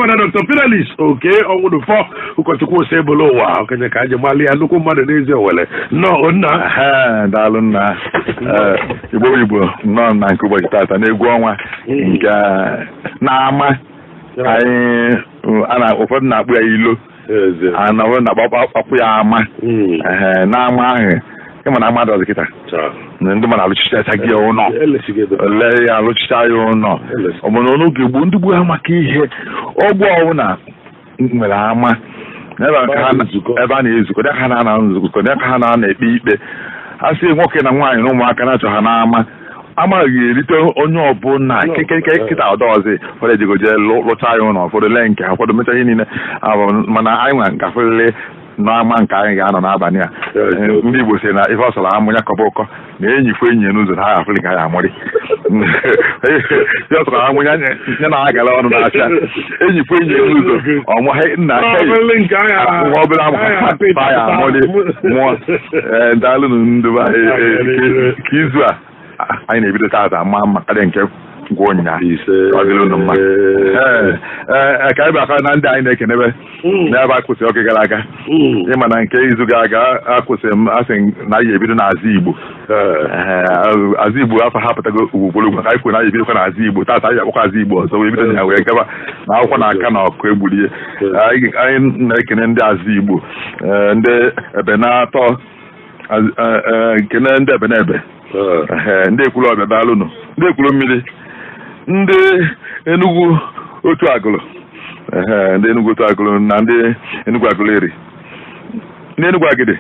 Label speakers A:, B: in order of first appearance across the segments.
A: Fada Dr. Fidelis Oke Ọnwụnụfọ, ụkọchukwu Osebụlụ ụwa, okenye ka anyị mali ya, nnukwu mmadụ n'ezi Owele. Nnọọ nna.
B: Daalụ nna. Igbo Igbo nnọọ na nke ụbọchị tata n'egwu ọnwa nke na-ama anyị ụfọdụ na-akpụ ya ilo, ụfọdụ na-akpọ ya ama. N'ama ahụ ịma na ama dọzi kịta ndị mmadụ alụchicha gị ụlọ, ole ya alụchicha ya ụlọ. Ọ bụ na n'oge gboo ndị gboo ha maka ihe ọgwụ ọbụla nwere ama ebe a na-ezukọ, dị ka ha na-ana nzukọ, dị ka ha na-ana ekpe ikpe. A sị nwoke na nwaanyị na ụmụaka na-achọ ha n'ama, amaghị erite onye ọbụla kịta ọdọọzi. Ụfọdụ ejigoje lụcha ya ụlọ, ụfọdụ lee nke ha, ụfọdụ mecha ihe niile, mana anyị nwe nke afụlele n'ama nke anyị ga-anọ n'abalị a. Ndị Igbo sị na ife ọ sọrọ amụ ya kọba ụkọ na enyikwa enyi n'ụzọ na ha afụlị ka ya amụrị. Ihe ọ sọrọ amụ ya na agala ọnụ na-acha enyikwa enyi n'ụzọ ọmụ nna nwa obere amụ ha ya amụrị mụọ. Daalụnụ ndị be anyị, ka izu a anyị na-ebido tata ma mma karịa nke gwụ ụnyaahụ. Ọ dịrị unu mma. Ka anyị bakwa na ndị anyị na-ekenebe n'ebe a kwụsịrị oge gara aga. Ịma na nke izu gara aga akwụsịrị m asị na anyị ebido n'azụ Igbo. Azụ Igbo afọ ha pụtago ugwugworo maka anyị kwuru na anyị ebidokwa n'azụ Igbo tata, anyị akpọkwa azụ Igbo ọzọ wee bido na ya wee gaba na akwụkwọ na aka na ọkụ egburie. Anyị na-ekene ndị azụ Igbo, ndị ebe na-atọ, nkene ndị ebe na ebe, ndị ekwuru ọbịa daalụnụ, ndị ekwuru mmiri, ndị Enugu otu agụlụ, ndị Enugu otu agụlụ na ndị Enugu agụlụ eri, ndị Enugu agidi,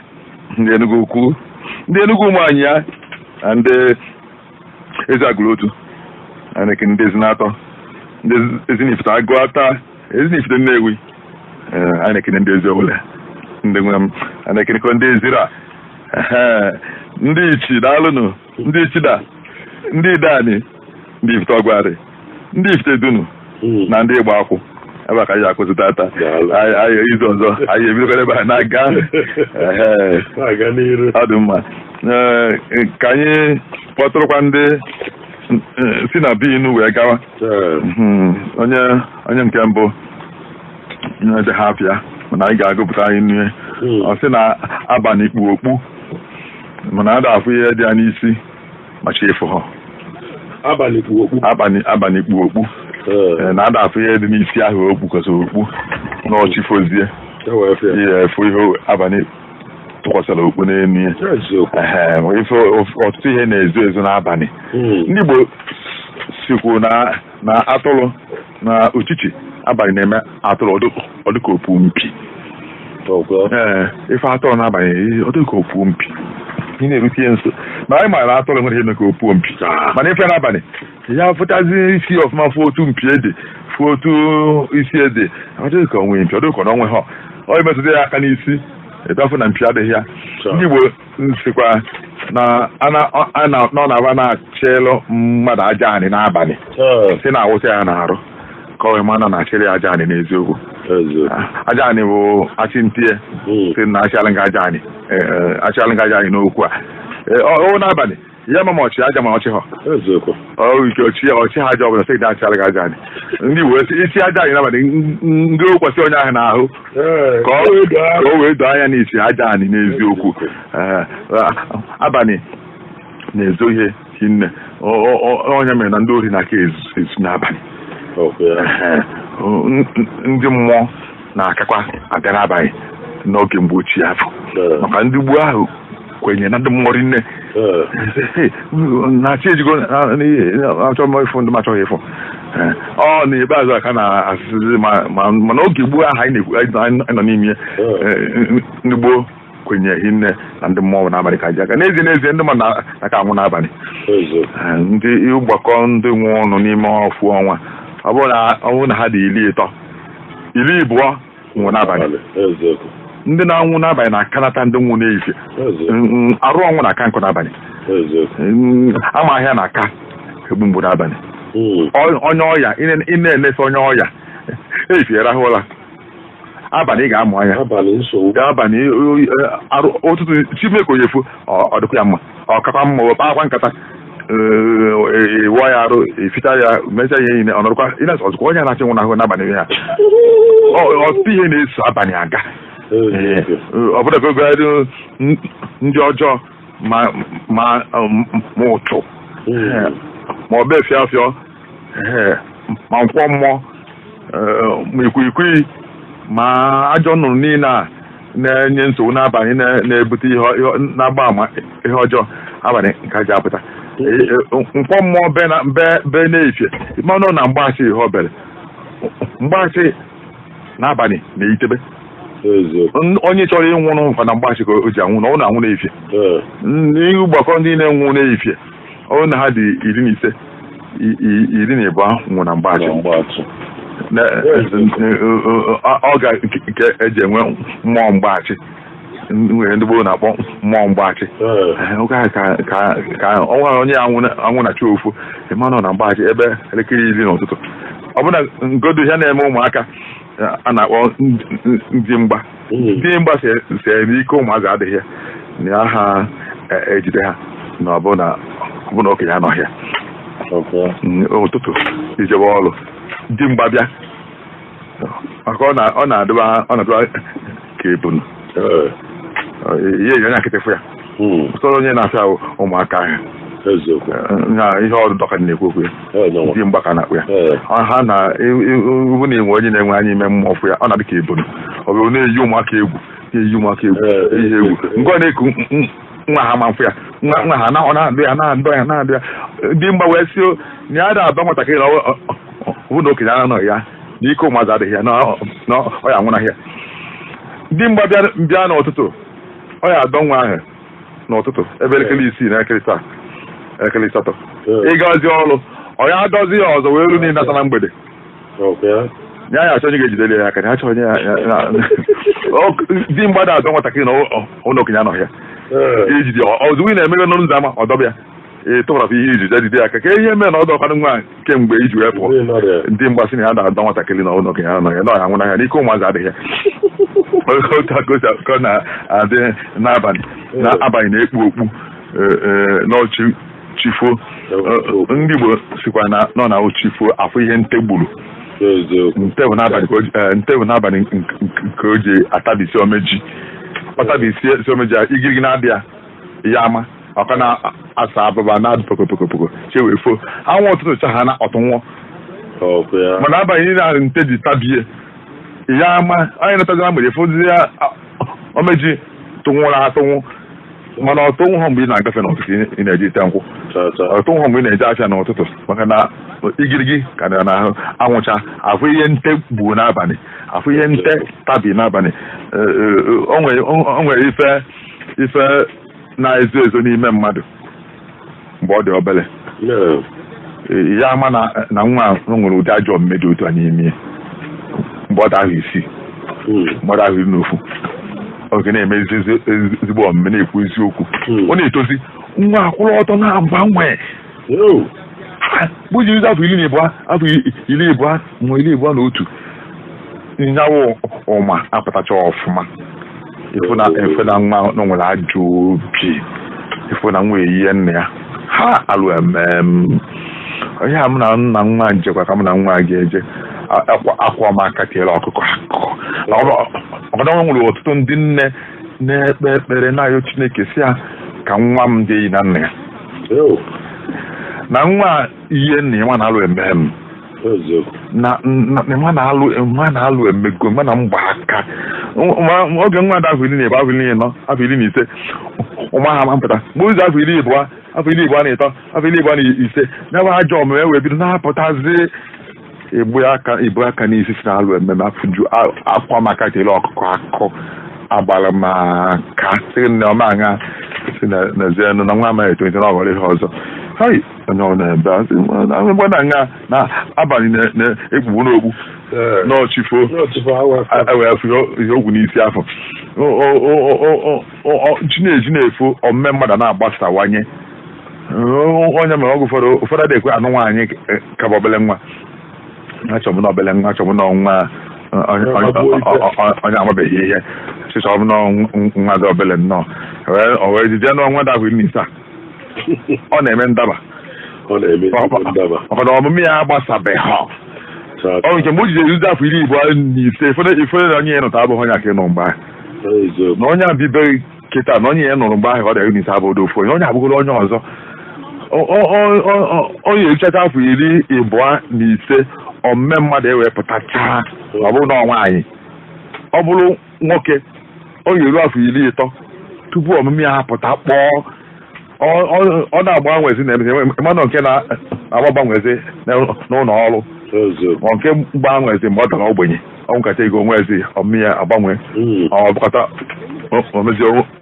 B: ndị Enugu ukwu, ndị Enugu ụmụanyị ya na ndị ezi agụlụ otu, na ndị ezinatọ, ndị ezinifite agụata, ezinifite Nnewi. Anyị na-ekene ndị ezi Owele, ndị nwe m, anyị na-ekenekwa ndị ezira, ndị ichi daalụnụ, ndị ichida, ndị idani, ndị ifite ọgwarị, ndị ifite dunu na ndị ịgba akwụ. Ebe a ka anyị akwụsị tata. Izu ọzọ anyị ebidokwa ebe a na-aga ọ dị mma. Ka anyị kpọtụrụkwa ndị si na binu wee gawa. Onye nke mbụ ndị ha apịa mana anyị ga-agụpụta anyị nne. Ọ sị na abalị kpu okpu mana ada afụ ihe dị ya n'isi ma chi efu ha.
A: Abalị kpu okpu.
B: Abalị kpu okpu na ada afụ ihe dị n'isi ahụ okpu kwesịrị okpu na ọchịfozie ihe efu ihe abalị tụkwasịrị okpu n'elu ya. Ife ọtụtụ ihe na-ezo ezo n'abalị. Ndị Igbo sikwu na atụrụ na uchichi abalị na-eme atụrụ ọdịka opu mpi. Ife atụrụ n'abalị ọdịka opu mpi, ị na-erute ya nso ma anyị maara atụrụ nwere ihe eme ka opuo mpi, mana ife n'abalị ya fụtazi isi ọfụma, fụ otu mpi ede, fụ otu isi ede, ọ dịghị ka onwe mpi, ọ dịghị ka onwe ha ọ metụta ya aka n'isi ebe afọ na mpi adịghị ya. Ndị Igbo sikwa na ọ na-aba na-achịlụ mmadụ aja anị n'abalị si na-awụsa ya n'arụ ka ọ ma na na-achịrị ya aja anị n'eziokwu. Aja anị bụ achị ntie si na achịalụ nga aja anị, achịalụ nga aja anị n'okwu a. Ọ n'abalị ya ma ọchị aja ma ọchị ha ike ọchị ọchị ha aja ọbụla sị na achịalụ nga aja anị. Ndị Igbo isi aja anị n'abalị ndị okwasị onye ahụ n'ahụ ka o wee doo anya n'isi aja anị n'eziokwu. Abalị na-ezo ihe hinne, onye mere na ndị ori na-aka ezu n'abalị. Ndị mmụọ na-akakwa abịa n'abalị n'oge mgbe ochie afọ, maka ndị gboo ahụ kwenye na ndị mmụọ rinne na-achị ejigo achọ m ịfụ ndị m achọghị ịfụ. Ọ n'ikpeazụ aka na-asịsị mana oge gboo ahụ anyị nọ n'ime ndị gboo kwenye hinne na ndị mmụọ n'abalị ka ji aka. N'ezie n'ezie ndị mmadụ na-aka anwụ n'abalị. Ndị ịgbakọ ndị nwe ọnụ n'ime ofu ọnwa, ọ bụrụ na ha dị 30, 20 nwụ n'abalị. Ndị na-anwụ n'abalị na-akanata ndị nwụ n'ehihie. Arụ ọnwụ na-aka nkụ n'abalị. Ama ahịa na-aka egbu mgbu n'abalị. Onye ọya ị na-enesi onye ọya ehihie rahụ ụra, abalị ị ga-amụ anya, abalị ụtụtụ Chineke onyefu ọ dịkwa ya mma, ọ kakwa mma, ọ kpakwa nkata. Ịwọ ya arụ ifita ya mechaa ihe niile ọ nọrọkwa ọzụkwa onye na-achị nwụnahụ n'abalị ya ọtụtụ ihe na-eso abalị aga ọ bụrụ ka oge ndị ọjọọ ma ụtụ ma ọ bụ efio afịọ ma nkwọ mmụọ ma ikwikwii ma ajọ nnụnụ niile a na-enye nsogbu n'abalị na-ebute ihe na-agba ama ihe ọjọọ abalị nke ji apụta nkwọ mmụọ be na-efie mmanụ na mgbaasị ihe o bere mgbaasị n'abalị na-eyitebe onye chọrọ ịnwụrụ nkwa na mgbaasị ka o ji anwụ na ọ na-anwụ na-efie n'ihu gbakọ ndị na-enwụ na-efie ọ na ha dị 15 12 nwụ na mgbaasị ọ ga nke eji enwe mmụọ mgbaachị nwere ndị gboo na-akpọ mmụọ mgbaachị ka ọnwa onye anwụ na chi ofu ịmanụ na mgbaachị ebe elekere 10 n'ụtụtụ ọ bụna ngodo ihe na-eme ụmụaka a na-akpọ ndị mgba ndị mgba si n'ike ụmụazị adịghị na ha ejide ha na ọbụna okenye anọghị ya ụtụtụ ijebe ọrụ dị mgba bịa maka ọ na-adịba ka ebunu ihe eji anya nkịtị fụ ya ụtọrọ onye na-afịa ụmụaka ahụ na ihe ọrụ dọka na-ekwu okwu ya dị mgba ka na-akpụ ya ha na ibu na-enwe onye na-enwe anya ime mmụọ fụ ya ọ na-adị ka ebunu ọ bụrụ na-eyi ụmụaka egwu na-eyi ụmụaka egwu ihe egwu ngwa na-eku nwa ha ma mfụ ya nwa ha ọ na-adụ ya na-adụ ya na-adụ ya dị mgba wee sị na ya da-aba nwatakịrị na ọ bụ na okenye anọghị ya na ike ụmụazị adịghị ya na ọ ya anwụnaghị ya dị mgba bịa n'ụtụtụ ọ ya adọ nwa ahụ n'ụtụtụ ebe elekere 6 na elekere 7 elekere 8 ịgazi ọrụ ọ ya adọzi ya ọzọ wee ru niile nata na mgbede ya ya achọ onye ga-ejidere ya aka ya achọ onye dị mgba da-adọ nwatakịrị na ụlọ okenye anọghị ya ijide ozugbo ị na-emeghe n'ọnụ ụzọ ama ọ dọbịa ị tụrapụ ihe iji jide aka ka ihe mere na ọ dọkwanụ nwa kemgbe iji wee pụọ ndị mgbasị na ya na-adọ nwatakịrị na ụlọ okenye anọghị na ọ ya anwụnahịa n'ike ụmụazị adịghị ya otu akụkọ na-adị n'abalị n'abalị na-ekpu okpu n'ọchị chifo ndị Igbo sikwa na nọ na chifo afọ ihe nte gburu nte bụ n'abalị nke o ji atabisi omeji ọtabisi omeji igirigi na-abịa ya ama ọka na-asa abụba na-adụ pokopokopoko chewe fo anwụ ụtụtụ cha ha na ọtụnwụọ mana abalị niile ahụ nte ji tabie ya ama onye natazira mgbede fozi ya omeji tụnwụrụ atụnwụ mana ọtụnwụ ha mgbe ị na-agafe n'ụtụtụ ị na-eje ite nkwụ ọtụnwụ ha mgbe ị na-eje afịa n'ụtụtụ maka na igirigi ka na n'ahụ anwụcha afụ ihe nte gbuo n'abalị afụ ihe nte tabi n'abalị o nwere ife na-ezo ezo n'ime mmadụ mgbe ọ dị obere ya ama na nwa nwere ụdị ajọ omume dị otu a n'ime mgbe ọ dị ahụ 6 mgbe ọ dị ahụ 11 oge na-eme ezigbo omume na-ekwu eziokwu ọ na-etozi nwa akwụrụ ọtọ na-agbanwe bụ jiri afọ 12 afọ 12 ma 21 nyawo ụma apụtacha ọfụma ịfụ na nwa nwere ajọ obi ịfụ na nwa eyie nna ya ha alụ emem onye a m na nna nwa njekwa ka m na nwa ga-eje akwa m aka tiere ọkụkọ akụkọ ọkọdọ nwere ọtụtụ ndị nne na-ekpe ekpere na-ayọ Chineke si ya ka nwa m dị enyi na nna ya na nwa ihe nna ya nwa na-alụ emem na nwa na-alụ emego nwa na mgba aka oge nwa dị afọ 12 afọ 14 afọ 15 ụmụ ha ma mpụta mgbe ụzọ afọ 20 afọ 23 afọ 25 na-ebe ajọ omume wee bido na-apụtazi ibu aka n'isi si na-alụ ememe afụju akwa maka tele ọkụkọ akụ agbara m aka sị na ọma aṅa si n'ezienụ na nwa amaghị etolite na ọghọrọ ihe ọzọ hai onye ọ na-ebe mgbe na nga na abalị na-ekpugbu n'okpu n'ọchịfo ewee afụ ihe ogwu n'isi afọ chi na-eji na-efo omume mmadụ na-agbasawanye onye mere ọgwụ ụfọdụ adịghị ekwe anụ nwaanyị ka bụ obele nwa achọrọ m na obele nwa achọrọ m na nwa onye amabeghị ihe chịchọrọ m na nwa dị obele nnọọ o wee jide n'ọnwa dị afọ 17 ọ na-eme ndaba Maka na ọmụmụ ya agbasabeghị. Ọ nke mgbe o ji eruzi afọ 25, ifere na onye ya nụta abụghị onye aka ịnụ mgbe ahụ. Na onye abibeghị kịta na onye ya nụrụ mgbe ahụ ọ dị ise abụghị ofu onye, onye abụghị onye ọzọ. Onye erichacha afọ 25 omume mmadụ ewepụtachaa, ọ bụrụ na nwaanyị, ọ bụrụ nwoke, ọ ga-eru afọ 30 tupu ọmụmụ ya apụta kpọọ. Ọ na-agbanwezi na mmadụ nke na-agbanwezi n'ụlọ ọrụ, ma nke gbanwezi mgbe ọ dara ogbenye, ọ nwekata ego onwezi ọmụmụ ya agbanwe, ọ bụkọta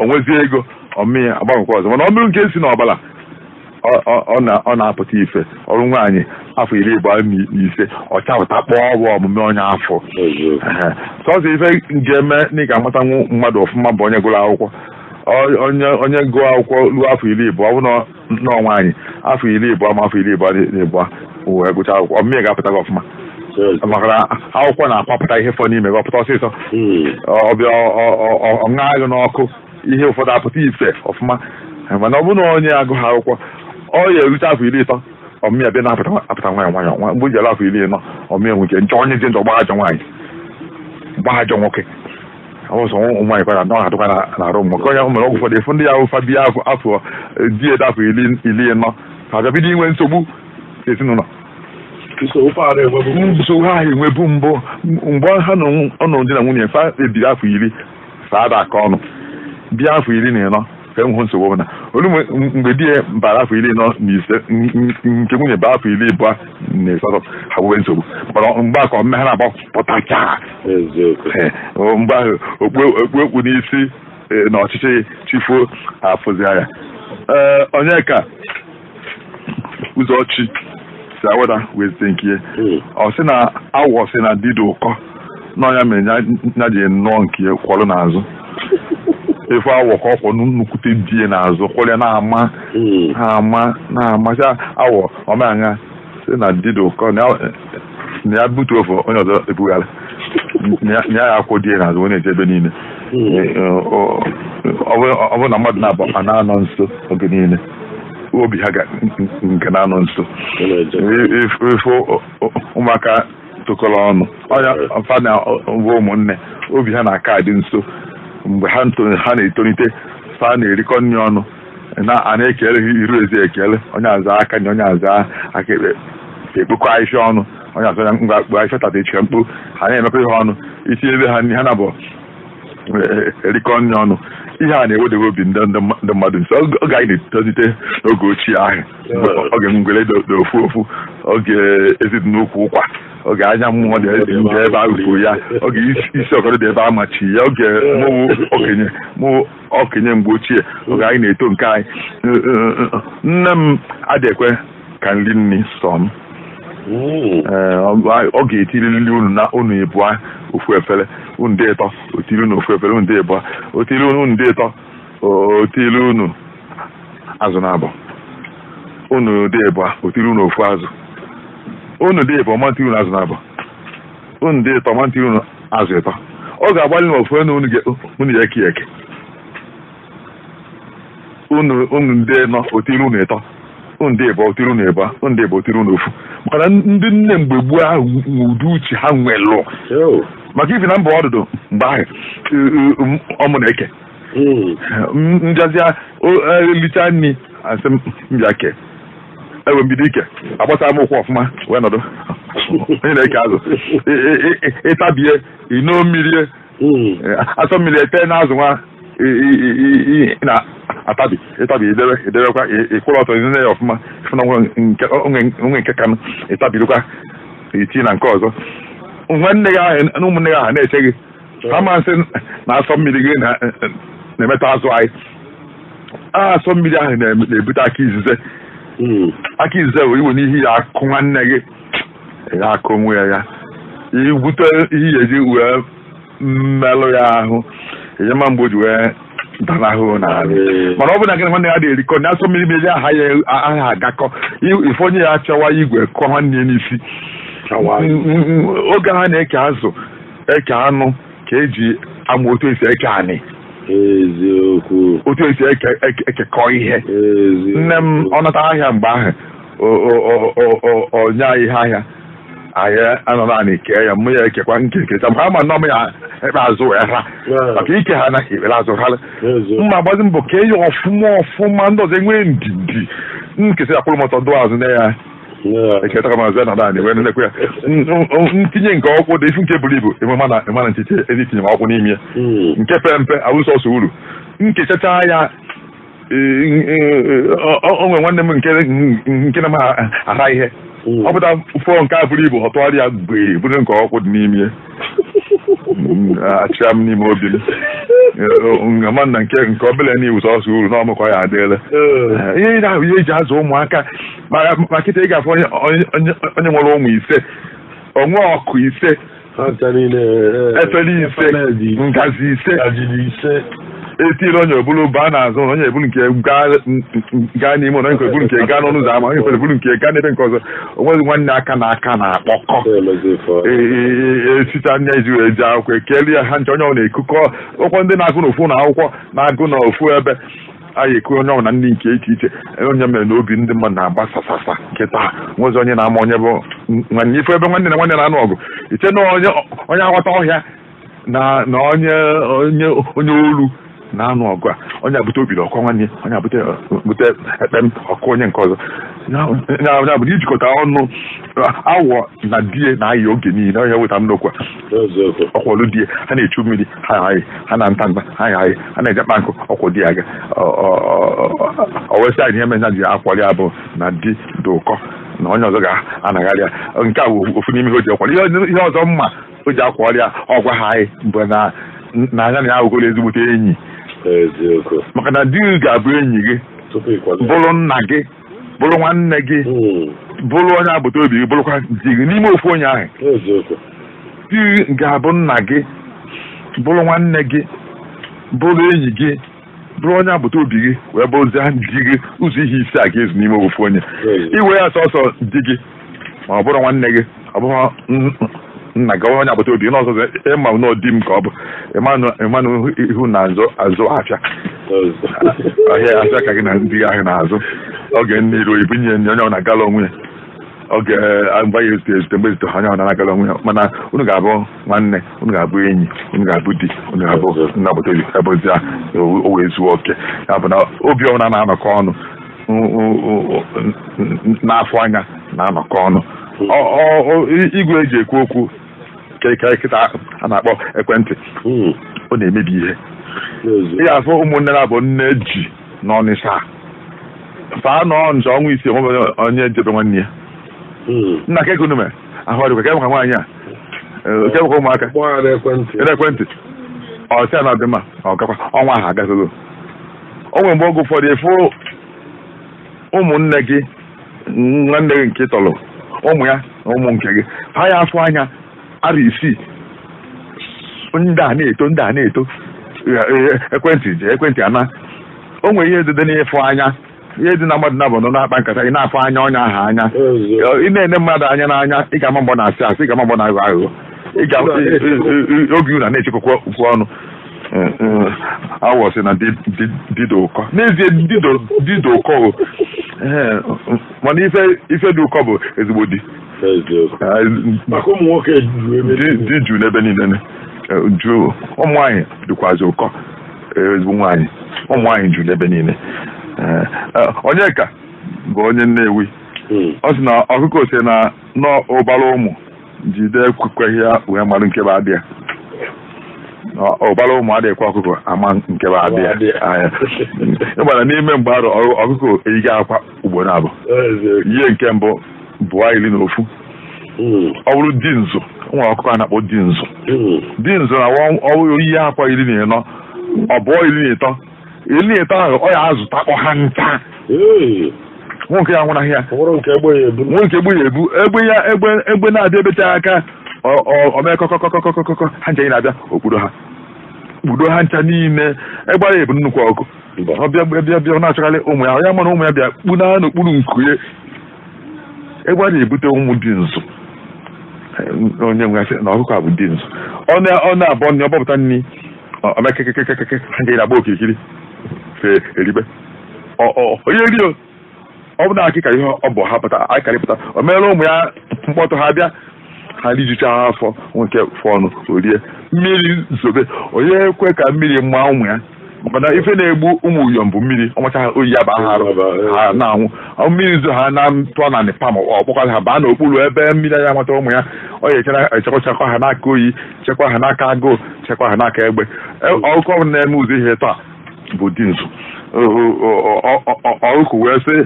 B: onwezi ego ọmụmụ ya agbanwekwa ọzọ. Mana ọ bụrụ nke si n'ọbara, ọ na-apụta ife. Ọrụ nwaanyị afọ 25 ọ chapụta kpọọ ọrụ ọmụmụ onye afọ. Sọsọ ife ga-eme na ị ga-amatanwu mmadụ ọfụma bụ onye gụrụ akwụkwọ. Onye gụọ akwụkwọ ruo afọ 20, ọ bụ na nwaanyị afọ 20 ma afọ 22 wee gụchaa akwụkwọ, ọmụmụ ya ga-apụta gị ọfụma. Maka na akwụkwọ na-akwapụta ihe fọ n'ime gị, ọpụta ọsịsọ, ọbịa ọ ṅaa gị n'ọkụ, ihe ụfọdụ apụta ife ọfụma. Mana ọ bụrụ na onye agụghị akwụkwọ, ọ ya erute afọ 30, ọmụmụ ya bịa na-apụta nwayọ nwayọ. Mgbe o ji afọ 40, ọmụmụ ya nwere njọ onye dị njọ, gbaa ajọ nwaanyị, gbaa ajọ nwoke. Ọsọ nwaanyị kwara na ọ na-adụkwa n'arụ nwoke. Onye mere ọgwụ ụfọdụ efu ndị ya ụfa bịa afọ di ede afọ 40 ka abịa bido inwe nsogbu ezinụlọ. Nsogbu ahụ enwebu mbụ mgbe ha nọ di na nwunye fa ebiri afọ 10 fa aka ọnụ bịa afọ 14 ka enweghị nsogbu ọbụla. Olu mgbe di ya bara afọ 45 nke nwunye bara afọ 28 ha nwee nsogbu. Mana mgbe akọ mme ha na-agba pụtachaa mgbe ahụ okpu okpu n'isi na ọchịchị chifuo afụzi ya. Onyeka Ụzọchi si awada wee zite nke ya, ọ sị na awọ sị na dido ụkọ n'ọnya mere ya ji nnọọ nke ya kwọrọ n'azụ. Efu awọ ka ọ kwọ nnukwute die n'azụ kwọrọ ya na-ama na-ama na-ama sị awọ ọmaṅa sị na dido ụkọ na ya butu ofe onye ọzọ ebughara na ya akwụ die n'azụ onye eje ebe niile. Ọ bụrụ na mmadụ na-abụ a na-anọ nso oge niile, obi ha nke na-anọ nso. Ifu ụmụaka tụkọrọ ọnụ, ọnya fa na bụ ụmụnne, obi ha na-aka adị nso. Mgbe ha na-etolite, fa na-erikọ nri ọnụ, a na-ekele ha iru ezi ekele, onye aza aka na onye aza aka ekpe, ekpokọ ahịhịa ọnụ, onye aza ngwa kpoo ahịhịa tata echi mkpu, ha na-emekọ ihe ọnụ, itinyere ha nri, ha na-abụ erikọ nri ọnụ. Ihe a na-ewedebe obi ndị mmadụ nso. Oge anyị na-etolite n'oge ochie ahụ, oge ngwere dị ofu ofu, oge ezidị n'ukwu ụkwa, oge anya mmụọ dị ebe ahụ kwuru ya, oge isi ọkọdọ dị ebe a machi ya, oge mụ okenye mgbe ochie, oge anyị na-eto nke anyị. Nne m adịghị ekwe ka nri nri sọ m. Ọ ga-etiriri unu na unu ịbụa ofu efere, unu dị ịtọ otiri unu ofu efere, unu dị ịbụa otiri unu, unu dị ịtọ otiri unu azụ na abụọ, unu dị ịbụa otiri unu ofu azụ, unu dị ịbụa ma ntiri unu azụ na abụọ, unu dị ịtọ ma ntiri unu azụ ịtọ. Ọ ga-agbalị na ofu unu ya eke eke, unu ndị nọ otiri unu ịtọ, unu dị ịbụa otiri unu ịbụa, unu dị ịbụa otiri unu ofu. Maka na ndị nne mgbe gboo ahụ ụdị uche ha nwelụ maka ifi na mba ọdụdụ mgbe ahụ ọmụ na-eke njazia elicha nri asị m mbịa ke ewe mbido ike agbasa m ụkwụ ọfụma wee nọdụ onye na-eke azụ ịtabie ino mmiri asọ mmiri ete na azụ nwa na-atabi ịtabi idebe idebekwa ịkwụrụ ọtọ nne ya ọfụma ịfụna onwe nke kanụ ịtabirikwa iti na nke ọzọ. Nwanne gị ahụ na ụmụnne gị ahụ na-eche gị ha masị na asọ mmiri gị na-emetụ azụ anyị. Asọ mmiri ahụ na-ebute aka izize. Aka izize bụ iwe n'ihi ya akụ nwanne gị ya akụ onwe ya igwute ihe ya eji wee mmelụ ya ahụ enyema mgbe o ji wee danahụ n'ala. Mana ọ bụ na gị nwanne ya dị erikọ na asọ mmiri mmiri aha ya aha agakọ ife onye ya achọwa igwe kụọ nwanne ya n'isi. Oge ha na-eke azụ eke anụ ka eji ama otu esi eke anị, otu esi ekekọ ihe. Nne m ọ nata ahịa mgbe ahụ Onye ihe ahịa anyị anọ naanị kee ya mụ ya ekekwa nkekecha maka ama nọ m ya ekpe azụ wee ha maka ike ha anaghị ekpere azụ ha mma gbazi mbọ kee ya ọfụma ọfụma ndị ọzọ enwee ndidi nkesị akwụrụ m ọtọ dụ azụ na ya eketa ka maazị nọ naanị wee nekwe ya ntinye nke ọkwụ dị ifu nke buru ibu ịma na nchiche ezi tinye m ọkwụ n'ime ya nke pe mpe awụsọ ọsọ uru nkechacha ya onwe nwanne m nke na m ara ihe ọ pụta fọ nke a buru ibu ọ tụgharị ya gbee bụrụ nke ọkwụ dị n'ime ya achịa m n'ime obi m ama na nke obele n'iwu sọsọ uru na ọmụkọ ya adịla ihe ahụ ihe eji azụ ụmụaka ma kịta ị ga-afụ onye nwere ụmụ ise onwe ọkụ ise efere ise ngazi ise etiri onye obulu baa n'azụ ụlọ onye ebulu nke gaa n'ime ụlọ onye nke ebulu nke gaa n'ọnụ ụzọ ama onye nke ebulu nke gaa n'ebe nke ọzọ onwezi nwanne aka na aka na-akpọkọ esita anya iji wee jee akwụkwọ ekele ya ha nche onye ọ na-ekukọ ụkwụ ndị na-agụ n'ofu na akwụkwọ na-agụ n'ofu ebe anyị eku onye ọbụla ndị nke iche iche onye mere na obi ndị mmadụ na-agba sasasa nkịta nwezi onye na-ama onye bụ nwanne ife ebe nwanne na nwanne na-anụ ọgụ iche na onye aghọta ọhịa na onye onye olu na-anụ ọgụ a onye abute obiri ọkọ nwanne onye abute bute ekpem ọkụ onye nke ọzọ ya bụ na ijikọta ọnụ awọ na die na-ayị oge niile onye weta m n'okwu ọkwọlụ die ha na-echu mmiri ha ayị ha na-nta nta ha ayị ha na-eje kpa nkụ ọkwọ di aga owesi anyị ihe menya ji akwọrị abụ na di dị ụkọ na onye ọzọ ga-anagharị ya nke a bụ ofu n'ime ihe o ji akwọrị ihe ọzọ mma o ji akwọrị ya ọgwa ha anyị mgbe na anya na ya awụgoro ezigbote enyi maka na di gị ga-abụ enyi gị bụrụ nna gị bụrụ nwanne gị bụrụ onye agbata obi gị bụrụkwa di gị n'ime ofu onye ahụ di gị ga-abụ nna gị bụrụ nwanne gị bụrụ enyi gị bụrụ onye agbata obi gị wee bụrụzie di gị ụzọ ihe ise a ga-ezu n'ime ofu onye iwe ya sọsọ di gị ma ọ bụrụ nwanne gị ọ bụrụ nna gị onye agbata obi n'ọzọ ịma na di m ka ọ bụ ịmanụ ihu na azụ afịa ahịa afịa ka gị na ndị ahụ na-azụ oge nne ruo ibunye nye onye ọ na-agala onwe ya oge mgbe ya ezute ezute mgbe ezute onye ọ na-agala onwe ya mana unu ga-abụ nwanne unu ga-abụ enyi unu ga-abụ di unu ga-abụ nna agbata obi ebozi ya o wee zuo oke ya bụ na obi ọbụla na-anọkọ ọnụ n'afọ anya na-anọkọ ọnụ igwe eji ekwu okwu kịta a na-akpọ ekwentị ọ na-emebi ihe ị ga-afụ ụmụnne na-abụ nne ji n'Ọnịsha faa nọ nje ọnwa isii onwe onye jebe nwanne ya nna ka ego nume ahụ ọdịkwa ka maka nwaanyị a ke maka ụmụaka ekwentị ọsịa na ọdịmma ọgakwa ọnwa ahụ agaghịgo o nwere mgbe oge ụfọdụ ịfụ ụmụnne gị nwanne gị nke tọrọ ụmụ ya na ụmụ nke gị ha ya afụ anya ara isii ndị a na-eto ndị a na-eto ekwentị ji ekwentị ana o nwere ihe dị n'ịfụ anya ihe dị na mmadụ na-abụ nọ na-akpa nkata ị na-afụ anya onye ahụ anya ị na-ene mmadụ anya n'anya ị ga-ama mgbọ na-asị asị ị ga-ama mgbọ na-aghọ aghụghọ oge unu na-echekwa okwu ọnụ awọ sị na dido ụkọ n'ezie dido ụkọ mana ife dị ụkọ bụ ezigbo di di juu n'ebe niile juu ụmụ nwaanyị dịkwazị ụkọ ezigbo nwaanyị ụmụ nwaanyị juu n'ebe niile Onyeka bụ onye Nnewi ọ sị na ọkụkọ si na n'ụbara ụmụ jide ekwekweghị ya wee marụ nke bụ adịya ụbara ụmụ adịghịkwa ọkụkọ ama nke bụ adịya ịgbara n'ime mgbe arụ ọkụkọ eyighị akwa ugboro abụọ ihe nke mbụ bụọ 11 ọ bụrụ di nzu nwere ọkụkọ a na-akpọ di nzu di nzu na ọwụrụ ihe akwa 14 ọ bụọ 13 13 ahụ ọ ya azụta kpọ ha nta nwoke ya nwụnaghị ya nwoke egbe ya ebu egbe ya egbe na-abịa ebecha aka o kọkọkọkọkọkọ ha ncha na-abịa okpuru ha kpudo ha ncha niile egbe ya ebu nnukwu ọkụ ọ bịa bịa bịa na-achọkarị ụmụ ya ya mara ụmụ ya bịa kpuna n'okpuru nku ya egbe a na-ebute ụmụ dị nzu onye nwe asị na ọkụkọ a bụ dị nzu ọ na-abọ nri ọgbọpụta nri omekekekekeke ha ncha na-agba okirikiri fe eribe onye rio Ọ bụ na akịka ihe ọ bụ ha pụta akarịpụta o meela ụmụ ya mkpọtụ ha bịa ha rijucha afọ nke fọnụ orie mmiri zobe onye ekwe ka mmiri maa ụmụ ya maka na ife na-egbu ụmụ uyom bụ mmiri ọmacha ha oyi ya ba ha arụ ha na-anwụ mmiri zo ha na tụọ na pam ọ kpọkwara ha baa n'okpuru ebe mmiri anya mata ụmụ ya ọ ga-echekwa ha n'aka oyi chekwa ha n'aka agụụ chekwa ha n'aka egbe ọkụkọ ọbụla na-eme ụzọ ihe taa bụ di nzu ọkụkọ wee sị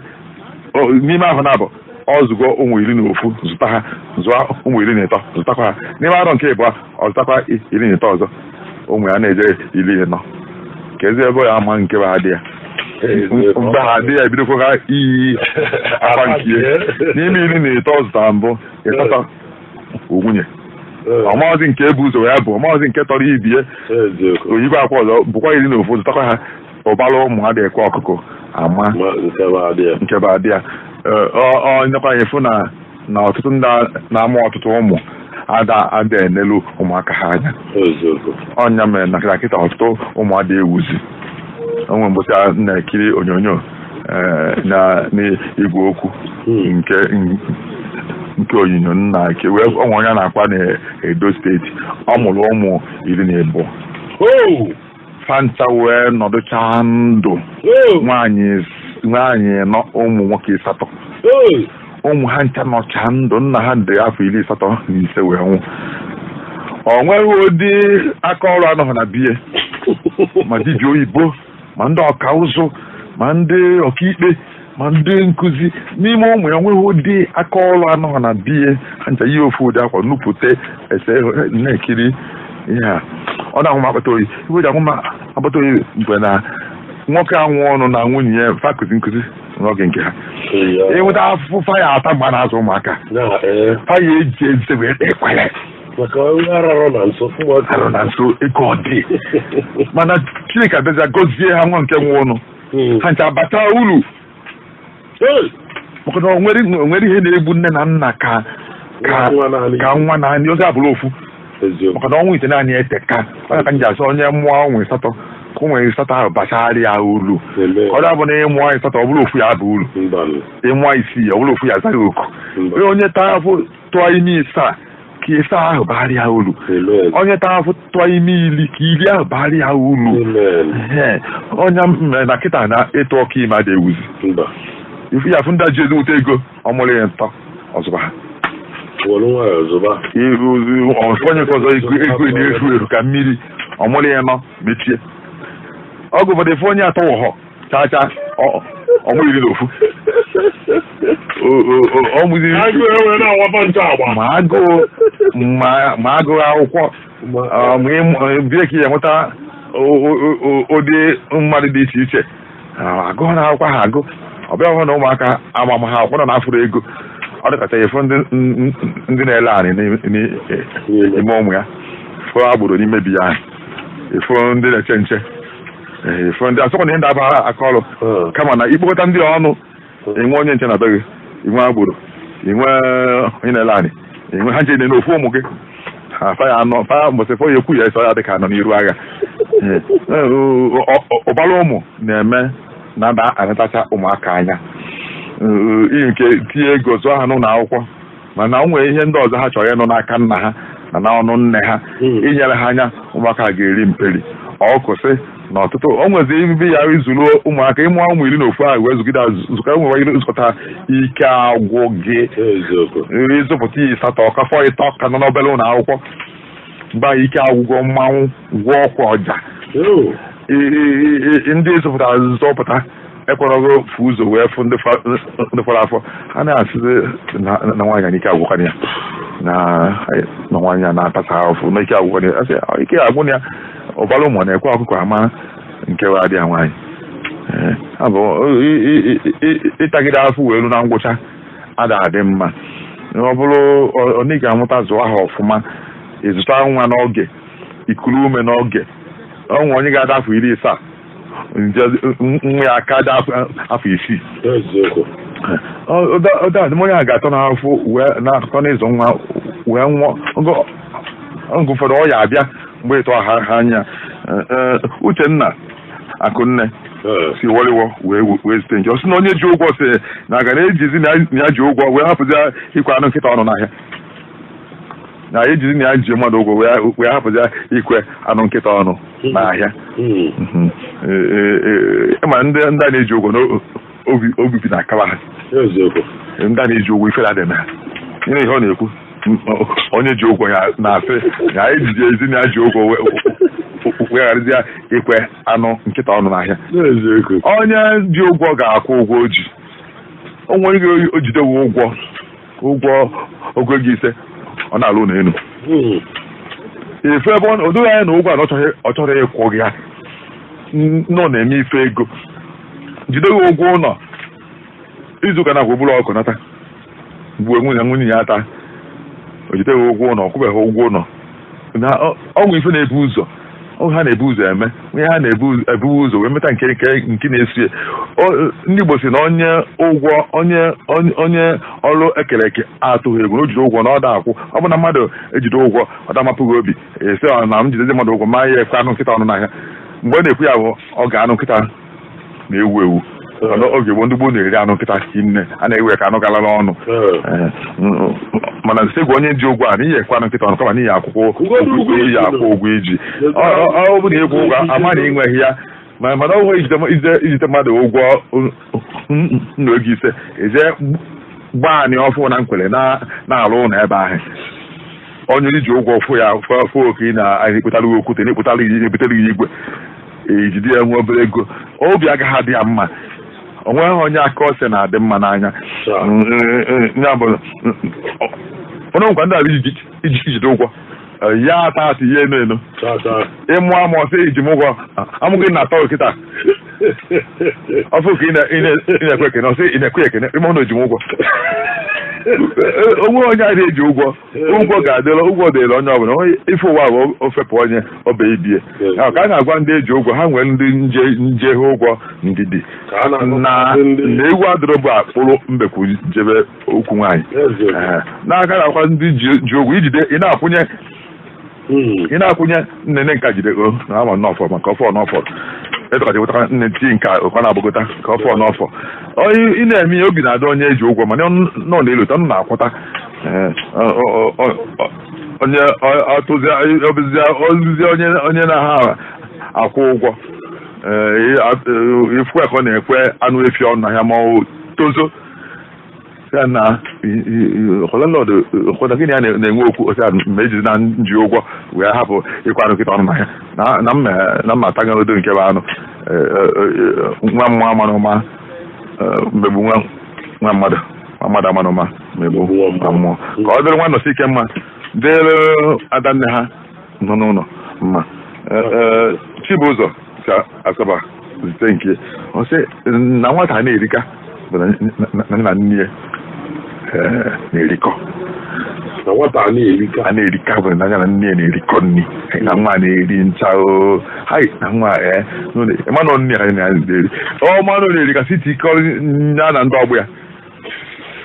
B: n'ime ahụ na-abụ ọ zụgo ụmụ 11 zụta ha zụọ ụmụ 13 zụtakwa ha n'ime arọ nke ịbụọ ọ zụtakwa 13 ọzọ ụmụ ya na-eje 14 ka ezi ebe ya ama nke ha dị ya mgbe ha dị ya ebidokwa ha iyi akwa nke n'ime 13 ọ zụtara mbụ ịsatọ nwunye ọmaọzi nke ebu ụzọ ya bụ ọmaọzi nke tọrọ ibie oyibo akwa ọzọ bụkwa 11 zụtakwa ha ụbara ụmụ ha dị ekwe ọkụkọ ama nke ba adị ya ọ nyekwa anyị fụ na ọtụtụ ndị na-amụ ọtụtụ ụmụ ada enelu ụmụaka ha anya ọnya mere na kịta ọtụtụ ụmụ ada ewuzi onwe mbọsị a na-ekiri onyonyo na n'igwe okwu nke onyonyo nna nke wee onwe onye na-akwa na Edo steeti ọ mụrụ ụmụ 12 fanta wee nọdụcha ndụ nwaanyị nọ ụmụ nwoke 8 ụmụ ha ncha nọcha ndụ nna ha dị afọ 85 wee nwụ ọ nweghị ụdị aka ọrụ anọghị na biye ma dibịa oyibo ma ndị ọka ụzụ ma ndị ọkaikpe ma ndị nkụzi n'ime ụmụ ya nweghị ụdị aka ọrụ anọghị na biye ha ncha yi ofu ụdị akwa nupụta ese na-ekiri ihe a ọ na-ahụ m akpata oyi iwe ji ahụ m akpata oyi mgbe na nwoke anwụ ọnụ na nwunye ya fakụzi nkụzi n'oge nke ha ịnweta afụfụ faya ata mgbe a na-azụ ụmụaka faya eji eze wee ekwere arụ na nso ego ọ dị mana Chineke abịazịa gọzie ha nwa nke nwe ọnụ ha ncha abata uru maka na o nwere ihe na-egbu nne na nna ka nwa naanị oge abụrụ ofu maka na ọnwa ite naanị eteka ọ ka m ji asị onye mụọ ọnwa 8 ka ụmụ 8 ahụ bachara ya uru ka ọ bụ na ịmụọ 8 ọ bụrụ ofu ya bụ uru ịmụọ 6 ọ bụrụ ofu ya azaghị oku onye taa afụ tụọ ime 7 ka 7 ahụ baara ya uru onye taa afụ tụọ ime 10 ka 10 ahụ baara ya uru onye mere na kịta na ịtụ ọka ime adị ewuzi ifu ya afụ ndị ji ezigbote ego ọ mụrụ ya ntọ ọzụba ha onye nke ọzọ ego na-efu efu ka mmiri ọ mụrụ ya nọ mechie ọgụ ụfọdụ efu onye atọ wọhọ chaa chaa ọmụ 11 ma agụụ akwụkwọ breki ya enweta ụdị mmadụ dị iche iche agụụ na akwụkwọ ha agụ ọ bịa hụ na ụmụaka amama ha akwụkwọ na afụrụ ego ọ dịkacha efu ndị na-ele anị n'ime ụmụ ya fụọ agboro n'ime bi ya efu ndị na-eche nche efu ndị asọkwa na ihe ndị abara aka ọrụ kama na ikpokọta ndị ọnụ enwe onye nche na be gị inwe agboro inwe onye na-ele anị inwe ha nche n'ofu ụmụ gị ha fa ya anọ fa mbọsị fọ ya ekwu ya eso ya dịka anọ n'iru agha ụbara ụmụ na-eme na-aba anatacha ụmụaka anya iyi nke tinye ego zụọ ha n'ụlọ akwụkwọ mana o nwere ihe ndị ọzọ ha chọrọ ịnụ n'aka nna ha na n'ọnụ nne ha inyere ha anya ụmụaka ga-eri mperi ọkụsị na ọtụtụ o nwezi ibi ya izuru ụmụaka ịmụọ ụmụ 11 ahụ wee zụgide zụka ụmụ zụkọta ike agwụ gị ịzụpụta ya 8 ọka fọ 3 ka nọ n'obere ụlọ akwụkwọ mgbe ahụ ike agwụgwọ mmanwụ gwụọ ọkwa ọja ndị zụpụtara zọpụta ekwerọgo fụ ụzọ wee fụ ndị fọrọ afọ ha na-asịzi na nwaanyị ike agwụkwana ya na nwaanyị a na-atasa afụ na ike agwụkwana ya asị ike agwụ ya ụbara ụmụ na-ekwe ọkụkọ ama nke adị ya nwaanyị abụ ịtagide afụ wee elu na ngwụcha ada adị mma ọ bụrụ ọ ị ga-amụta zụọ ha ọfụma ịzụta nwa n'oge ikuru ume n'oge onwe onye ga-ada afọ 70 nwa ya aka dị afọ 6 onye a ga-atọ n'afọ wee na-atọ n'ịzụ nwa wee nwụọ oge ụfọdụ ọ ya abịa mgbe ịtọ ha anya. Uchenna Akụnne Si wọlịwọ wee zute nke ọ sị na onye ji ụgwọ sị na aga na-ejizi na ya ji ụgwọ wee hapụzi ikwe anụ nkịta ọnụ n'ahịa na ejizi na ya ji mmadụ ụgwọ wee hapụzi ikwe anụ nkịta ọnụ n'ahịa. Ma ndị a na-eji ụgwọ n'obi bi na akaba ha, ndị a na-eji ụgwọ ifere adị na ha. Ihe ọ na-ekwu onye ji ụgwọ ya na-asị na ejiji ezi na ya ji ụgwọ wegharịzịa ikwe anụ nkịta ọnụ n'ahịa. Onye ji ụgwọ ga-akwụ ụgwọ o ji. O nwere ike o jidewe ụgwọ ogo ego 5 ọ na-alụ ụlọ elu. Ife ebe o doghị anya na ụgwọ a na ọ chọrọ ịkwụ gị ya nọ na-eme ife ego jidewe ụgwọ ụlọ izuụka na-akwụ bụrụ ọkụ nata gbuo nwunye ya ata o jideghị ụgwọ ụlọ ọ kwụbeghị ụgwọ ụlọ na ọnwụ ife na-ebu ụzọ ha na-ebu ụzọ eme onye ha na-ebu ụzọ wee meta nke na-esi. Ndị Igbo si na onye ụgwọ onye ọrụ ekere eke atụghị egwu na o jide ụgwọ na ọ da akwụ. Ọ bụ na mmadụ ejide ụgwọ ọ da mapụghị obi esi na m jidezi mmadụ ụgwọ ma ya ekwe anụ nkịta ọnụ n'ahịa. Mgbe ọ na-ekwu ya bụ ọ ga-anụ nkịta na-ewu ewu. Oge gboo ndị gboo na-eri anụ nkịta hinne a na-ewe ka anụ galala ọnụ. Mana sị gwa onye ji ụgwọ a na ihe ekwe anụ nkịta ọnụ kama n'ihi akwụkwọ iyi akwụ ụgwọ iji ọ bụ na ịkwụ ụgwọ ama na ịnweghị ya mana ọ hụghị ijite mmadụ ụgwọ n'oge 5 eje gbaa anị ọfụ na nkwere na-alụ ụlọ ebe ahụ. Onye iji ụgwọ fụ ya fụ oke ị na-ekpụtara okwute na-ekpụtara ebutere ya igwe ejide ya nwe obere ego obi agaghị adị ya mma. O nweghị onye aka ose na-adị mma n'anya. Ọnụ nkwa ndị ala ijide ụgwọ ya ata atị ya eno eno ịmụ amụ ọsọ iji m ụgwọ amụghị na atọ kịta ọfụ ka ị na-ekwe ekene ọsọ ị na-ekwe ekene ịmụ na oji m ụgwọ. Onwe onye a na-eji ụgwọ ụgwọ ga-adịla ụgwọ dịrị onye ọbụla ife ụwa bụ ofepụ onye ọba ibie ka a na-agwa ndị eji ụgwọ ha nwere ndị nje ha ụgwọ ndidi na egwu adịrọ bụ akpụrụ mbekwu jebe okwu nwaanyị n'aka na-akwa ndị ji ụgwọ ijide ị na-akwụnye nnene nka jide o na ama n'ọfọ maka ọfọ n'ọfọ etọkachị nne ti nke ụkọ na-agbagota ka ọfọ n'ọfọ ị na-eme ihe obi na-adị onye eji ụgwọ mana nọ n'elu ụtọ na-akwụta onye ozizi onye na-aha akwụ ụgwọ ifu ka ọ na-ekwe anụ efi ọnụ n'ahịa ma ọ tozo ya na landlord gịnị ya na-enwe okwu osi ma ejizi na nji ụgwọ wee hapụ ịkwa anụ nkịta ọnụ n'ahịa na mma atagodo nke bụ anụ nwa mmụọ amara ụma mmegbu nwa mmadụ amara ụma mmegbu nwa mmụọ ka ọ dịrị nwa nọsi ike mma dịrị adanne ha nọ n'ụlọ mma. Chibụzọ si Asaba zite nke ọ sị na nwata na-erika bụ na nne ya na-erikọ
A: na nwata a
B: na-erika bụ na anya na nne ya na-erikọ nri na nwa na-eri ncha o na nwa ịmanụ nne ya na-eri ọ manụ na-erika site ike ya na ndị ọgbọ ya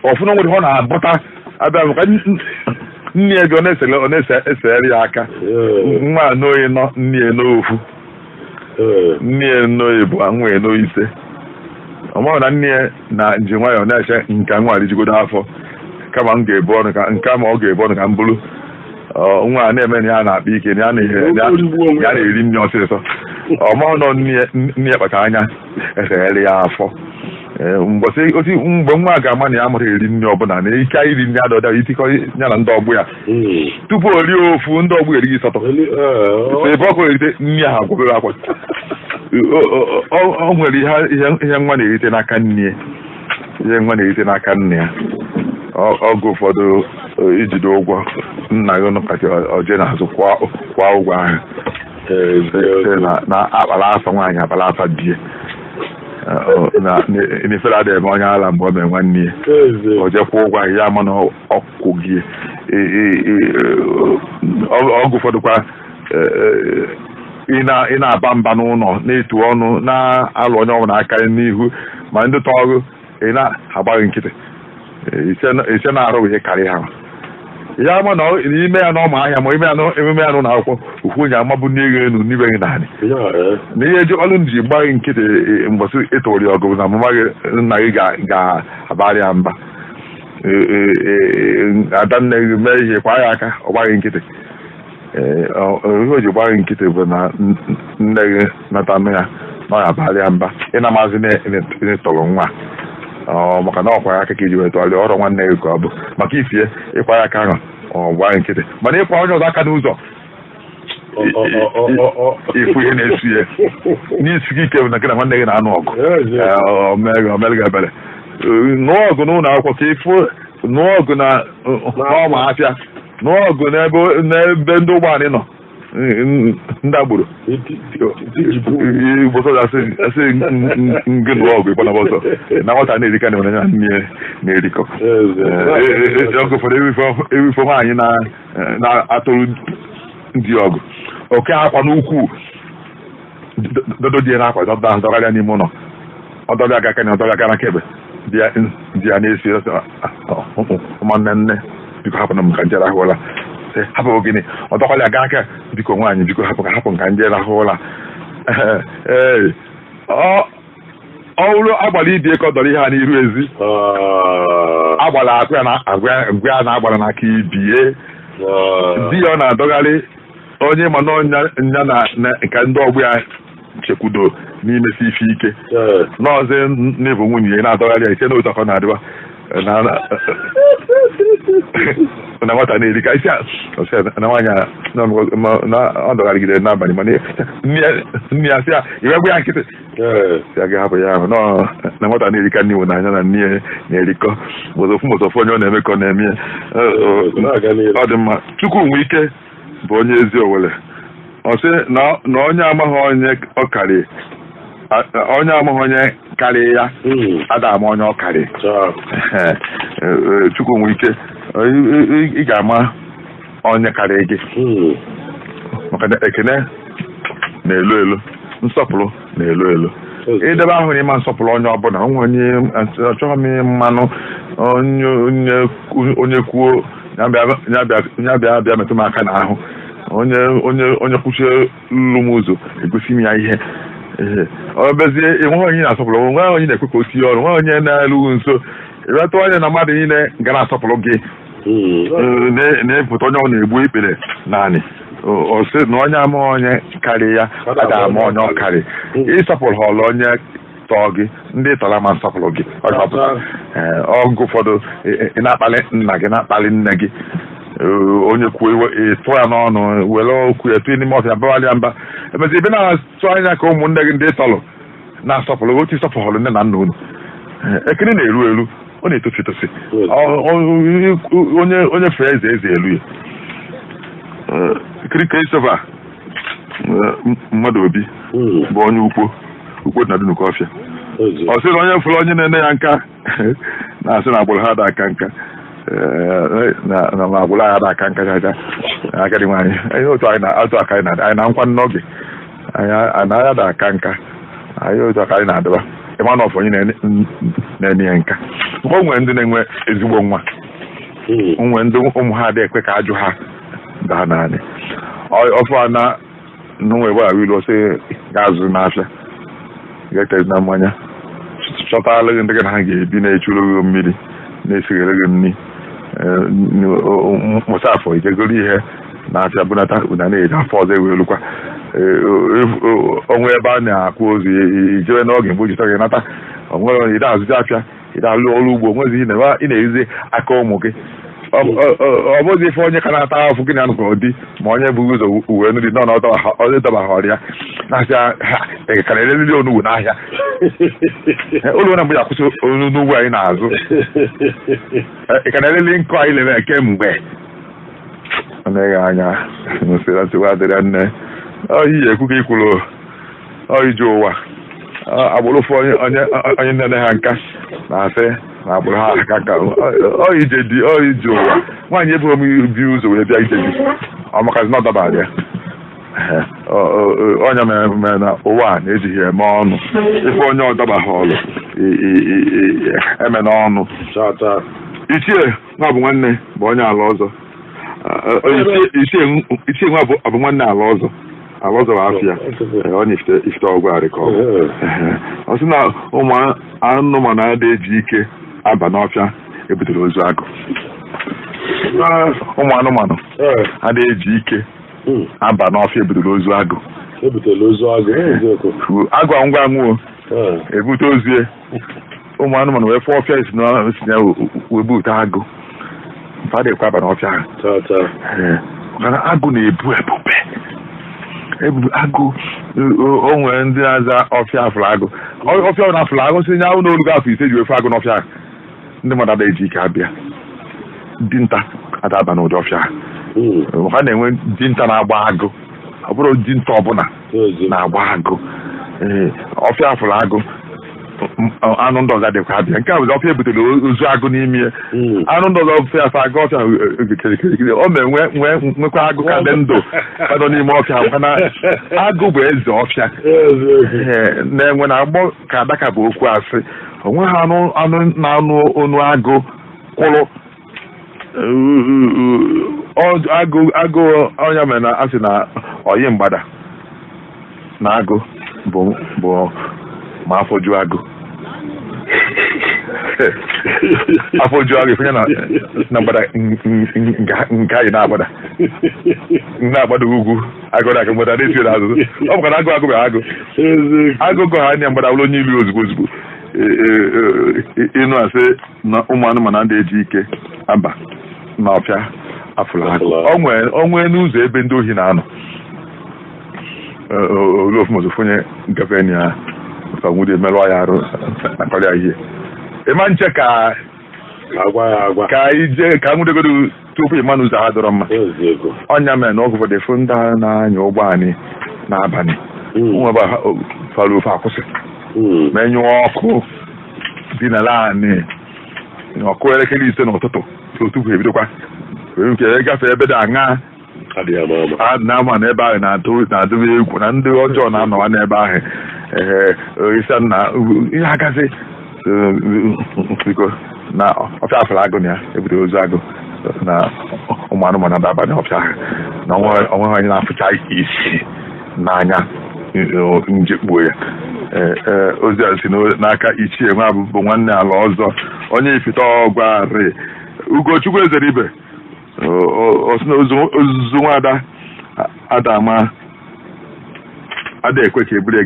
B: ọfụna nwere ọ na-abọta abịa maka nne ya gị ọ na-esere ya aka nwa n'oyi nọ nne ya n'ofu nne ya n'oyi bụ nwa ya n'oyi 5 ọ maghị na nne ya na nji nwayọọ na-eche nka nwa rijigodo afọ kama m ga-ebu ọnụ ka nke ma ọ ga-ebu ọnụ ka m bụrụ nwa a na-eme na ya na-akpa ike na ya na-eri nri ọsịsọ ọ maghị na nne ya kpacha anya esegharị ya afọ mgbe nwa ga-ama na ya amaghị eri nri ọbụla na ike iri nri adọda itikọ ya na ndị ọgbọ ya tupu o rie ofu ndị ọgbọ erighị 8 ebe ọkụ erite nri ahụ agwọbere akwa. O nwere ihe nwa na-erite n'aka nne ihe nwa na-erite n'aka nne ya. Oge ụfọdụ ijide ụgwọ nna gị nọkacha oje n'azụ kwa ụgwọ ahụ na akpara afa nwaanyị akpara afa die n'ifere adịghị eme onye ala mgbe o mee nwanne ya o jekwa ụgwọ ahụ ya ama na ọkwụ gị. Oge ụfọdụ kwa ị na-aba mba n'ụlọ na-etu ọnụ na-alụ onye ọbụla aka n'ihu ma ndị tọọgụ ị na-agbaghị nkịtị ise na-arụ ihe karịa ha. Ya ma na n'ime ya n'ọma ahịa ma ime ya emume ya n'ụlọ akwụkwọ ofu onye amabụ n'ego elu n'ibe gị naanị na ihe eji ọlụ ji gba gị nkịtị mgbọsị ịtụrụ ọgụ na mama gị nna gị ga-abarị ya mba ada nne gị mee ihe kwa ya aka ọ gbaghị nkịtị ihe o ji gbaghị nkịtị bụ na nne gị nata nụ ya na ọ ya abarị ya mba ị na-amazi n'ịtọrọ nwa maka na ọkwa ya aka ka iji wee tụgharịa ọrụ nwanne gị ka ọ bụ maka ifie ịkwa ya aka ahụ ọ gba nkịtị mana ịkwa onye ọzọ aka n'ụzọ ifu ihe na-esu ya n'isi gị ike bụ na gị na nwanne gị na-anụ ọgụ omere gị ebere nụọ ọgụ n'ụlọ akwụkwọ ka ịfụ nụọ ọgụ na ọma afịa nụọ ọgụ n'ebe ndị ụgbọala nọ ndị agboro asị ngị nụọ ọgụ ịkpọ na ọsọ na nwata na-erikọ na na nne na-erikọ ọgụ ụfọdụ ewifo nwaanyị na-atụrụ ndị ọgụ oke akwa n'ukwu dodo dị n'akwa dọgharịa n'ime ụlọ ọdọrịa aka aka na ọdọrịa aka n'aka ebe di ya na-esi ụmụnne nne biko hapụ na m ka nje rahụ ụra hapụ gịnị ọ dọkwala aga aka biko nwaanyị biko hapụ ka hapụ nka nje rahụ ụra ee ọ bụrụ agbara ibie ka ọ dọrọ ihe a n'iru ezi agbara akụ ya na agbara n'aka ibie di ya ọ na-adọgharị onye ma na na nke ndị ọgbọ ya chekwudo n'imesi ife ike n'ọzọ n'ịbụ nwunye ya na-adọgharị ya ise n'otu akọ na-adịba na nwata na-erika isi na nwaanyị na ọ dọgharịgidere n'abalị mana nne ya sị ya iwegbu ya nkịtị ya ga hapụ ya ahụ na nwata na-erika nne iwu n'anya na nne ya na-erikọ mụzọfụ mụzọfụ onye ọ na-eme ka ọ na-eme ya ọ dị mma. Chukwu nwe ike bụ onye ezi owele ọ sị na onye amaghị onye ọ karị onye amaghị onye karị ya ada ama onye ọ karị. Chukwu nwe ike ị ga-ama onye karị gị maka na ekene na-elu elu nsọpụrụ na-elu elu idebe ahụ na ịma nsọpụrụ onye ọbụla onye achọghị m mmanụ onye kwuo ya bịa metụ m aka n'ahụ onye onye onye kwuchie lụ m ụzọ egosi m ya ihe ọ bezie enweghị onye na-asọpụrụ nweghị onye na-ekwe ka o sie ọrụ nweghị onye na-erughị nso ịretụ anya na mmadụ niile ga na-asọpụrụ gị na-epụta onye ọ na-egbu ikpere naanị ọ sị na onye amaghị onye karị ya ada ama onye ọ karị ịsọpụrụ ha ọlụ onye tọọ gị ndị tọrọ ama nsọpụrụ gị ọgụ ụfọdụ ị na-akpali nna gị na-akpali nne gị onye kwuo ịtụ ya n'ọnụ were okwu ya tụọ n'ime ọfịa bawalị ya mba emezi ebe na-atụ anya ka ụmụnne gị ndị tọrọ na-asọpụrụ otu ịsọpụrụ nne na nna unu ekene na-eru eru ọ na-etosi etosi onye fee eze eze elu ya Christopher mmadụ obi bụ onye ukwu ukwu na dunukọ ọfịa ọ sị na onye fụrụ onye na-ene ya nka na-asị na agbụrụ ha da aka nka na agbụrụ ha da aka nka jaja agadi nwaanyị ihe otu anyị na-atụ aka anyị na nkwa n'oge anyị anaghị da aka nka anyị otu aka anyị na-adịba ịma na ọfụ onye na-enye ya nka o nwere ndị na-enwe ezigbo nwa onwe ndị ụmụ ha adịghị ekwe ka ajụ ha daa naanị ọfụ a na n'onwe gbara ilu ọsị ga-azụ n'afịa ga-etezi na mmanya chọtala gị ndị gị na ha ga-ebi na-echuru gị mmiri na-esighere gị nri mụta afọ ijegoro ihe na-afịa bunata una na-eji afọ ọzọ ewelukwa onwe ebe a na-akwụ ozu ijewe n'oge mgbe ojita gị nata onwere ide azụta afịa ide alụ ọrụ ugbo onwezi ị na-erizi aka ụmụ gị ọ bụghị ife onye ka na-ata ahụfụ gị na anụkọ di ma onye bụghị ụzọ uwe nri nọ na onye dọbaghị ọrịa na-asị ha ka na-ereriri onugbu n'ahịa ụlọ na mgbe akwụsị onugbu anyị na-azụ ị ka na-ereli nkụ anyị lere kemgbe ọ na-eghe anya nsogbu adịrị nne oyi ekwu ka ikwuru ije ụwa agbụrụ ụfụ onye nne ha nka na-asị na agbụrụ ha aka nka ije dị ije ụwa nwaanyị ebughị m bi ụzọ wee bịa ije gị ọ makazi na ọ dabara ya onye mere na ụwa a na-ejighị eme ọnụ ife onye ọdabaghị ọlụ eme n'ọnụ. Ichie na ọ bụ nwanne bụ onye ala ọzọ Ichie nwa bụ nwanne ala ọzọ. Ala ọzọ bụ afịa. Ọ na-ifite ọgwụ arị ka ọ bụ. Ọ sị na ụmụ anụmanụ adịghị eji ike aba n'ọfịa ebutere ozu agụ. Ụmụ anụmanụ adịghị eji ike aba n'ọfịa ebutere ozu agụ.
A: Ebutere ozu agụ.
B: Agụ ngwa anwụọ ebute ozu ụmụ anụmanụ wee fụọ ọfịa esi na wee bute agụ. Adịghịkwa aba n'ọfịa ahụ. Mana agụ na-ebu ebube. Ebube agụ o nwere ndị na-aza ọfịa afụrụ agụ. Ọfịa na afụrụ agụ si nye ahụ n'olu afọ 5 ji wefe agụ n'ọfịa ahụ. Ndị mmadụ adịghị eji ike abịa. Dinta adaba n'ụdị ọfịa ahụ. Ha na-enwe dinta na-agba agụ. Ọ bụrụ dinta ọbụla na-agba agụ. Ọfịa afụrụ agụ anụ ndị ọzọ dịkwa abịa. Nke a bụzi ọfịa ebutere ozu agụ n'ime ya. Anụ ndị ọzọ ọfịa afọ agụ ọfịa kirikiri o mee nwekwa agụ ka dị ndụ ka nọ n'ime ọfịa. Mana agụ bụ eze ọfịa. Na-enwe na agbọ ka adaka bụ okwu asị. Onwe ha anụ na-anụ onu agụ kwụrụ agụ ọnya mere na asị na oyi mgbada na agụ bụ ma afọ ju agụ. Afọ ju agụ ife na mgbada nke anyị na-agbada na-agbada ugwu agụ na aka mgbada na-esi n'azụ. Ọ bụkwa na agụ agụ bụ agụ agụ gụ ha anya mgbada wụrụ onye ilu ozugbo ozugbo. Ịnụ asị na ụmụ anụmanụ ndị eji ike aba na ọfịa afụrụ agụ. O nwee n'ụzọ ebe ndị ohi na-anọ. Olu ofumozofonye gafe ya nwude merụọ ya arụ na ya ihe. Ịma nche ka ka ije ka nwudegodo tupu ịma n'ụzọ ha dọrọ mma. Ọnya mere na ọgụ ụfọdụ efu ndị na-anya ụgbọ anyị n'abalị nwebe fara ofe akwụsị menyụọ ọkụ dị na laanị ọkụ elekere 5 n'ụtụtụ tupu ebidokwa nke gafee ebe dị aṅa a na-ama n'ebe ahụ na-adụbe egwu na ndị ọjọọ na-anọwa n'ebe ahụ. Na ihe agazi na ọfịa afụrụ agụ na ya ebutere ozu agụ na ụmụ anụmanụ na-aba n'ọfịa ahụ na onweghị onye na-afụcha isi n'anya njekpuo ya. Ozi a si n'aka Ichie nwa bụ nwanne ala ọzọ onye ifite ọgwarị Ugochukwu Ezeribe. Ozuzu nwada adama ada ekwe ka eburu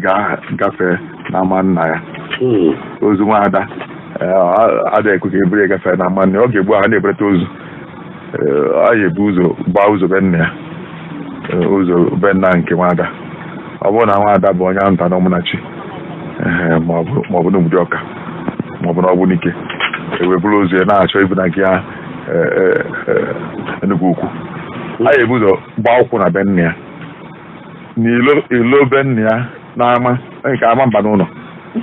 B: gafee n'ama nna ya. Ozu nwada ada ekwe ka eburu gafee n'ama nna ya. Ọ ga-egbu ahụ na-eburata ozu. A ga-ebu ụzọ gbaa ụzọ be nna ya, ụzọ be nna nke nwada. Ọ bụrụ na nwada bụ onye nta na ọmụnachi ma ọ bụ n'obodo ọka ma ọ bụ n'ọgbunike, ewee buru ozu ya na-achọ ibu na nke ya Enugu ukwu. A ga-ebu ụzọ gbaa ụkwụ na be nna ya n'ilo be nna ya n'ama nke ama mba n'ụlọ.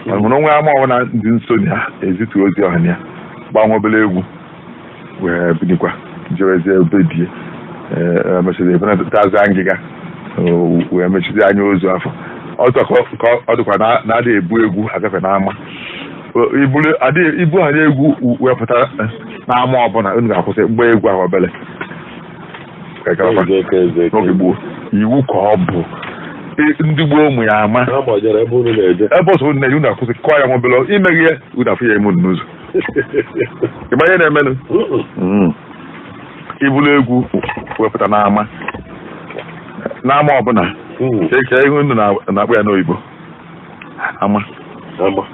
B: Mana onwe ama ọbụla dị nso na ya ezitu ozi ọha na ya gbaa nwa obere egwu wee binikwa jewezie ebe die mechiri ebetazi ngịga wee mechizi anya ozu afọ. Ọzọ ka ọ dịkwa na-adị ebu egwu agafe n'ama. Ibu ha na-egwu wepụta n'ama ọbụla unu ga-akwụsị mgbe egwu ahụ obere n'oge gboo. Iwu ka ọ bụ ndị gboo ụmụ ya ama ebe ọsọ unu na-eji unu akwụsị kụọ ya nwobere imeghe ya unu afụ ya ime unu n'ụzọ. Ịma ihe na-emenụ ibulu egwu wepụta n'ama n'ama ọbụla ka ihe unu na-akpọ ya n'oyibo ama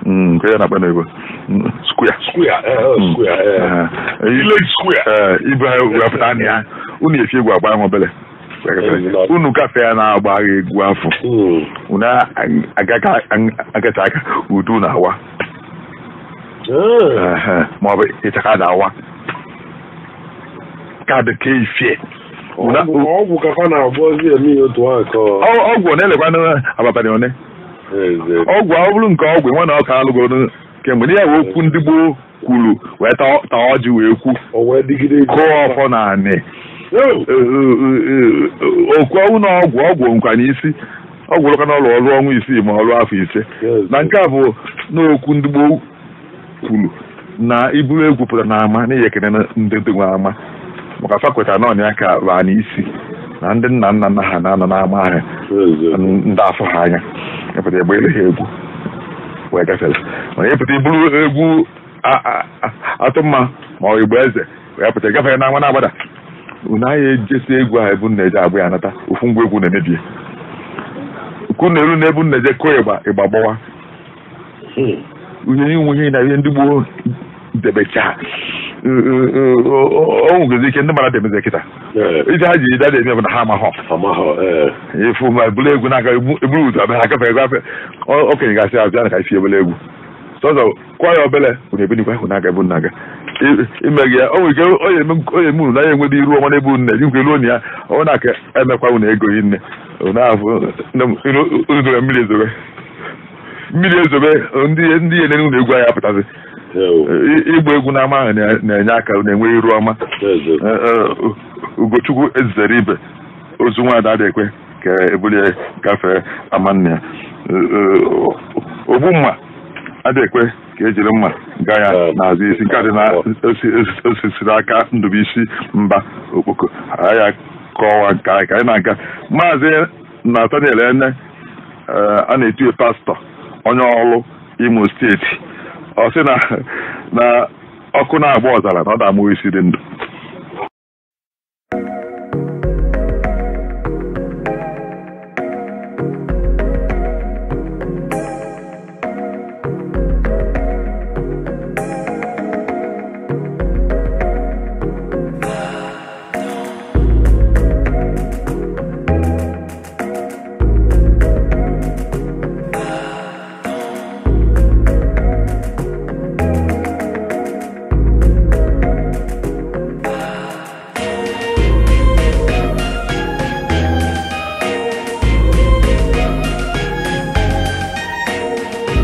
B: nke ya na-akpọ n'oyibo square. Ibu ha wepụta na ya unu efi egwu agba nwobere unu gafee ya na-agba agha egwu afọ unu agacha aka udu na-awa ma ọ bụ ịchaka na-awa kaadị ka ifie
A: ọgwụ ka fa na-agwọzi eme otu ahụ ka
B: ọgwụ na-elekwa abalị one ọgwụ ọ bụrụ nke ọgwụ nwa na ọka alụgoro kemgbe n'ihe wee okwu ndị gboo kwuru wee taa ọjị wee kwu kụọ ọfọ na anị okwu ọnwụ na ọgwụ ọgwụ nkwa n'isi ọgwụ lụka n'ọlụ ọrụ ọnwa 6 ma ọrụ afọ 5. Na nke a bụ n'okwu ndị gboo kwuru na iburu egwu pụtara n'ama n'ihi ekene ndị nwe ama Maka fa kwetara na ọnya ka baa n'isi na ndị nna nna nna ha na-anọ n'ama ahụ ndị afọ ha anya ịpụta egbe ele ha egwu wee gafere. Mana ịpụta iburu egwu atụ mma ma ọ igbo eze wee pụta gafere n'ama na-agbada unu anyị ejesi egwu ahụ ebu nna eje agba ya nata ofu ngwa egwu na-emebie ukwu na elu na ebu nna eje kụọ ịgba ịgba gbawa ihe inwe ihe na ihe ndị gboo debecha o nwegezi ike ndị mara demeze kịta ije ha ji ide eme bụ na ha amaghọ efu ma ebulu egwu na-aga eburu ụzọ abịa ha gafere gafe okenye gasị abịa ka isi ebele egwu sọzọ kwụọ ya obele unu ebenikwa ahụ na-aga ebu nna-aga ime gị ya o nwere ike onye eme unu na ya enwebe iru ọma n'ebe unu na-eji nkwe ruo ya ọ na-aka emekwa unu ego nne unu dore mmiri ezobe mmiri ezobe ndị ya enene unu egwu anyị apụtazi ịgba egwu n'ama ahụ na-enye aka na-enwe iru ọma. Ugochukwu ezere ibe ozu nwaada adịghị ekwe ka ebulie gafee ama nna ya. Ogbu mma adịghị ekwe ka ejiri mma gaa ya n'azụ isi nke a dị na osisiri aka Ndubuisi Mba Okpoko ya kọwa nke anyị ka anyị na-aga. Maazị Nathaniel Ene a na-etu pastọ onye ọrụ Imo steeti ọ sị na ọkụ na-agba ọzara na ọ da-amụ isi dị ndụ.